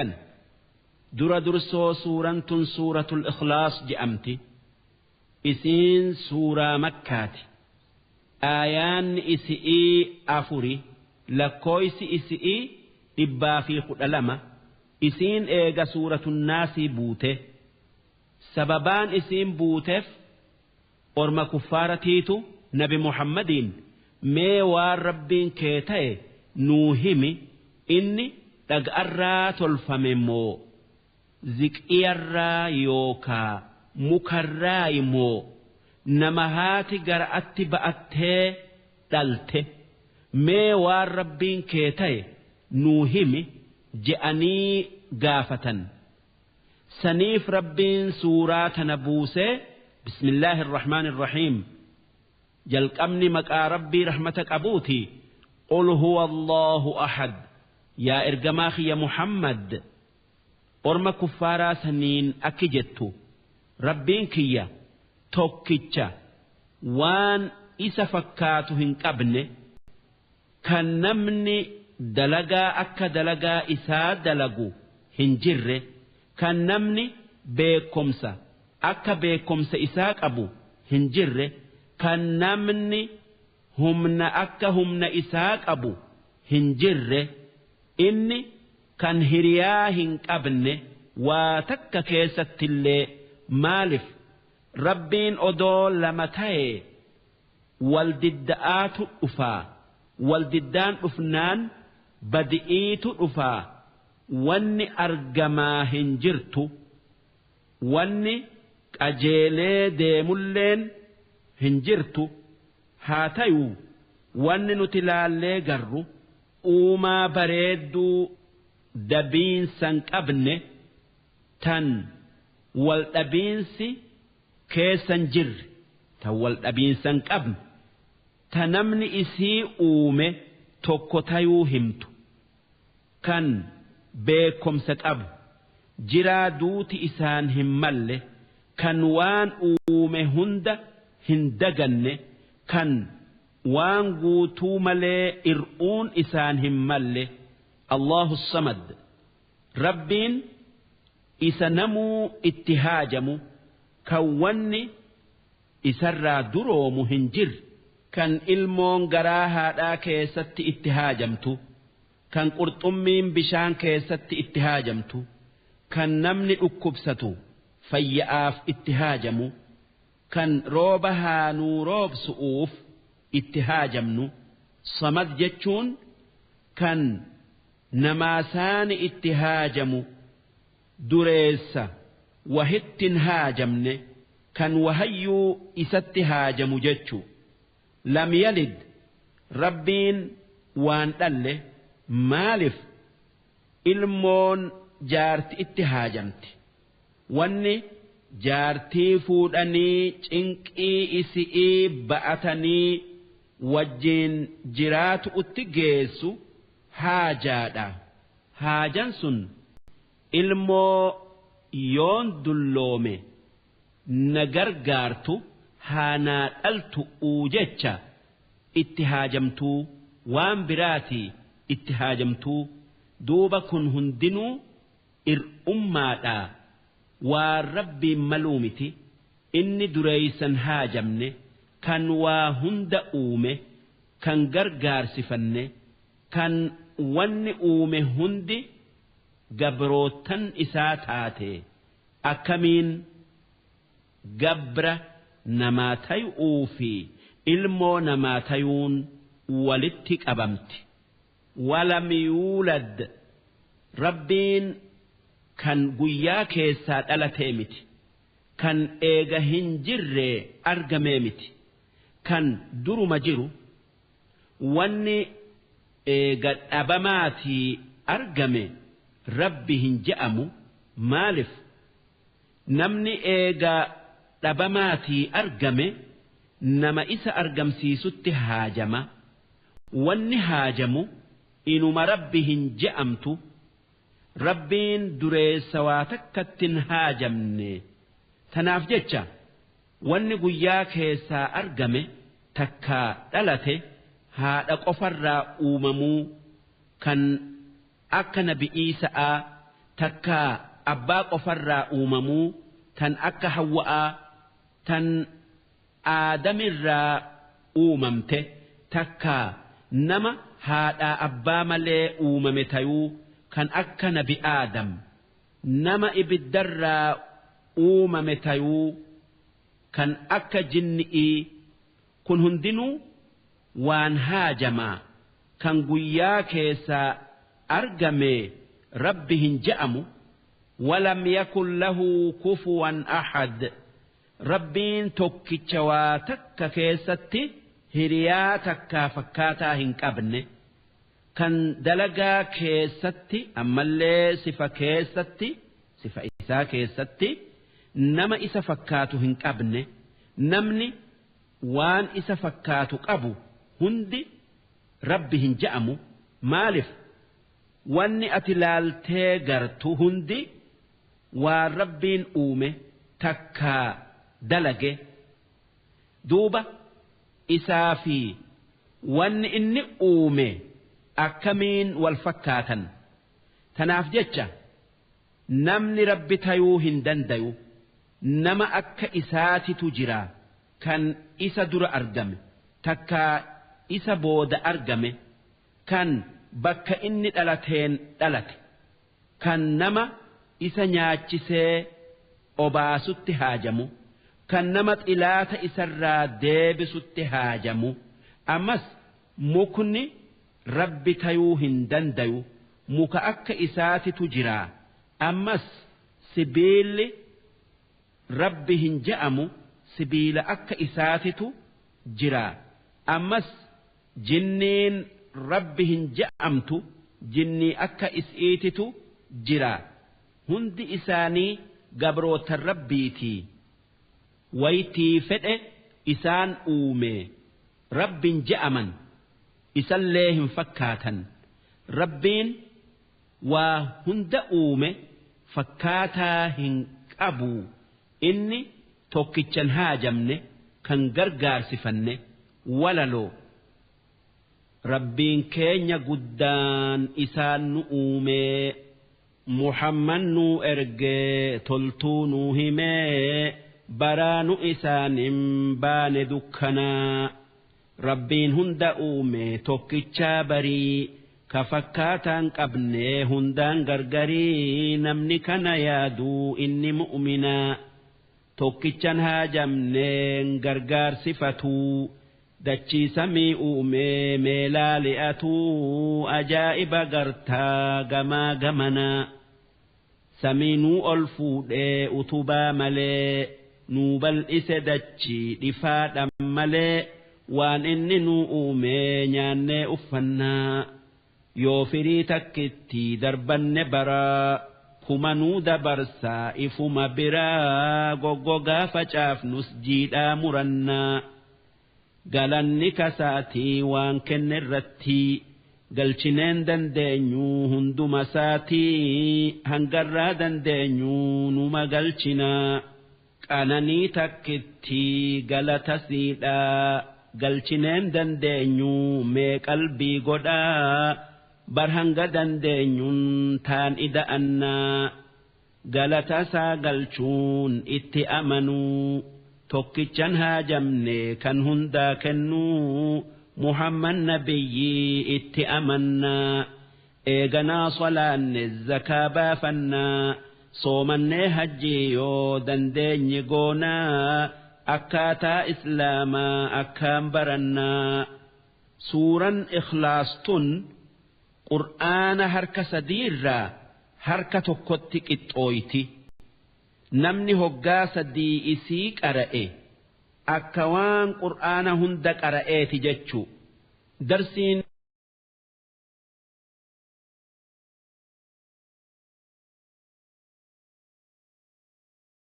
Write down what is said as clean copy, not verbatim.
Hagana dura dursoo suuraan tun suuratul ikhlaas je'amti. Isiin suuraa makkaati. Aayaanni isi'ii 4, lakkooysi isi'ii 112. Isiin eega suuratun naasii buute. Sababaan isiin buuteef orma kuffaaratiitu nabi Muhammadiin mee waan Rabbiin kee ta'e nuu himi, inni dhaga'arraa tolfame moo ziqiyarraa yookaa mukarraayi moo nama haati gara'atti ba'attee dhalte, mee waan Rabbiin kee ta'e nuu himi je'anii gaafatan. Saniif Rabbiin suuraa tana buusee. Bismillaahi irrahmaani irrahiim. Jalqabni maqaa Rabbii rahmata qabuuti. Qul huwa Allahu ahad. Yaa ergamaa kiyya Muhammad, orma kuffaaraa saniin akki jettu: Rabbiin kiyya tokkicha waan isa fakkaatu hin qabne, kan namni dalagaa akka dalagaa isaa dalagu hin jirre, kan namni beekkomsa akka beekkomsa isaa qabu hin jirre, kan namni humna akka humna isaa qabu hin jirre, inni kan hiriyaa hin qabne waa takka keessattillee. Maalif Rabbiin odoo lama tayee wal didda'aatu dhufaa, wal diddaan dhufnaan badi'iitu dhufaa, wanni argamaa hin jirtu, wanni qajeelee deemulleen hin jirtu. Haa tayuu wanni nuti laallee garru uumaa bareedduu dabiinsan qabne, tan wal dhabiinsi keessan jirre, tan wal dhabiinsan qabne, ta namni isii uume tokko tayuu himtu, kan beekkomsa qabu, jiraa duuti isaan hin malle, kan waan uume hunda hin daganne, kan waan guutuu malee ir'uun isaan hin malle, Allahu samad. Rabbiin isa namuu itti haajamu, kan wanni isarraa duroomu hin jirre, kan ilmoon garaa haadhaa keessatti itti haajamtu, kan qurxummiin bishaan keessatti itti haajamtu, kan namni dhukkubsatu fayya'aaf itti haajamu, kan rooba haanuu roobsu'uuf itti haajamnu. Samad jechuun kan namaasaani itti haajamu, dureessa wahittin haajamne, kan wahayyuu isatti haajamu jechu. Lam yalid, Rabbiin waan dhalle. Maalif ilmoon jaarti itti haajamti, wanni jaartii fuudhanii cinqii isi'ii ba'atanii wajjiin jiraatu'utti geessu haajaadha. Haajan sun ilmoo yoon dulloome na gargaartu haa naa dhaltu'uu jecha itti haajamtuu, waan biraatii itti haajamtuu. Duuba kun hundinuu ir'ummaadhaa, waan Rabbiin maluu miti. Inni dureeysan haajamne, kan waa hunda uume, kan gargaarsifanne, kan wanni uume hundi gabroottan isaa taate, akkamiin gabra namaa tayu'uufii ilmoo namaa tayuun walitti qabamti? Walam yuulad, Rabbiin kan guyyaa keessaa dhalatee miti, kan eega hin jirree argamee miti, kan duruma jiru. Wanni eega dhabamaatii argame Rabbi hin je'amu. Maalif namni eega dhabamaatii argame nama isa argamsiisutti haajama, wanni haajamu inuma Rabbi hin je'amtu. Rabbiin dureessa waa takkattin haajamne. Tanaaf jecha wanni guyyaa keessaa argame takkaa dhalate haadha qofarraa uumamuu, kan akka nabi Iisa'aa. Takkaa abbaa qofarraa uumamuu tan akka Hawwa'aa tan Aadamirraa uumamte, takkaa nama haadhaa abbaa malee uumame tayuu kan akka nabi Aadam, nama ibiddarraa uumame tayuu kan akka jinni'ii, kun hundinuu waan haajamaa kan guyyaa keessaa argame Rabbi hin je'amu. Walam yakun lahu kufuwan ahad. Rabbiin tokkicha waa takka keessatti hiriyaa takkaa fakkaataa hin qabne, kan dalagaa keessatti ammallee sifa keessatti, sifa isaa keessatti nama isa fakkaatu hin qabne. Namni waan isa fakkaatu qabu hundi Rabbi hin je'amu. Maalif? Wanni ati laaltee gartu hundi waan Rabbiin uume takkaa dalage. Duuba isaa fi wanni inni uume akkamiin wal fakkaatan? Tanaaf jecha namni Rabbi tayuu hin dandayu. Nama akka isaatitu jira kan isa dura argame takkaa isa booda argame, kan bakka inni dhalateen dhalate, kan nama isa nyaachisee obaasutti haajamu, kan nama xilaata isarraa deebisutti haajamu. Ammas mukni Rabbi tayuu hin dandayu, muka akka isaatitu jira. Ammas sibiilli Rabbi hin je'amu, sibiila akka isaatitu jira. Ammas jinniin Rabbi hin je'amtu, jinnii akka is'iititu jira. Hundi isaanii gabrootan Rabbiitii. Waytii fedhe isaan uume Rabbin je'aman, isallee hin fakkaatan. Rabbiin waa hunda uume fakkaataa hin qabu. Inni tokkichan haajamne kan gargaarsifanne. Walaloo. Rabbiin keenya guddaan isaan nu uumee, Muhammad nu ergee, toltuu nu himee, baraa nu isaan hin baane dukkanaa. Rabbiin hunda uume tokkichaa barii, ka fakkaataan qabne hundaan gargarii, namni kana yaaduu inni mu'minaa. Tokkichan haajamneen gargaarsifatuu, dachii samii uume meelaa li'atuu, ajaa'iba gartaa gamaa gamanaa. Samiinuu ol fuudhee utubaa malee, nuu bal'ise dachii dhifaadhan malee, waan inni nuu uume nyaannee uffannaa. Yoo firii takkitti darbanne baraa kuma nuu dabarsaa ifuma biraa, goggogaa facaafnus jiidhaa murannaa. Galanni kasaatii waan kenne irratti galchineen dandeenyu hunduma isaatii, hangarraa dandeenyu numa galchinaa. Qananii takkitti galata siidhaa galchineen dandeenyu mee qalbii godhaa, bar hanga dandeenyuun taan ida'annaa. Galata isaa galchuun itti amanuu, tokkichan haajamne kan hundaa kennuu, Muhammad nabiyyii itti amannaa. Eeganaa salaanne, zakaa baafannaa, soomannee hajjii yoo dandeenye goonaa, akkaataa islaamaa akkaan barannaa. Suuran Ikhlaas tun qur'aana harka sadiirraa harka tokkotti qixxooyti. Namni hoggaa sadii isii qara'e akka waan qur'aana hunda qara'eeti jechuu. Darsiin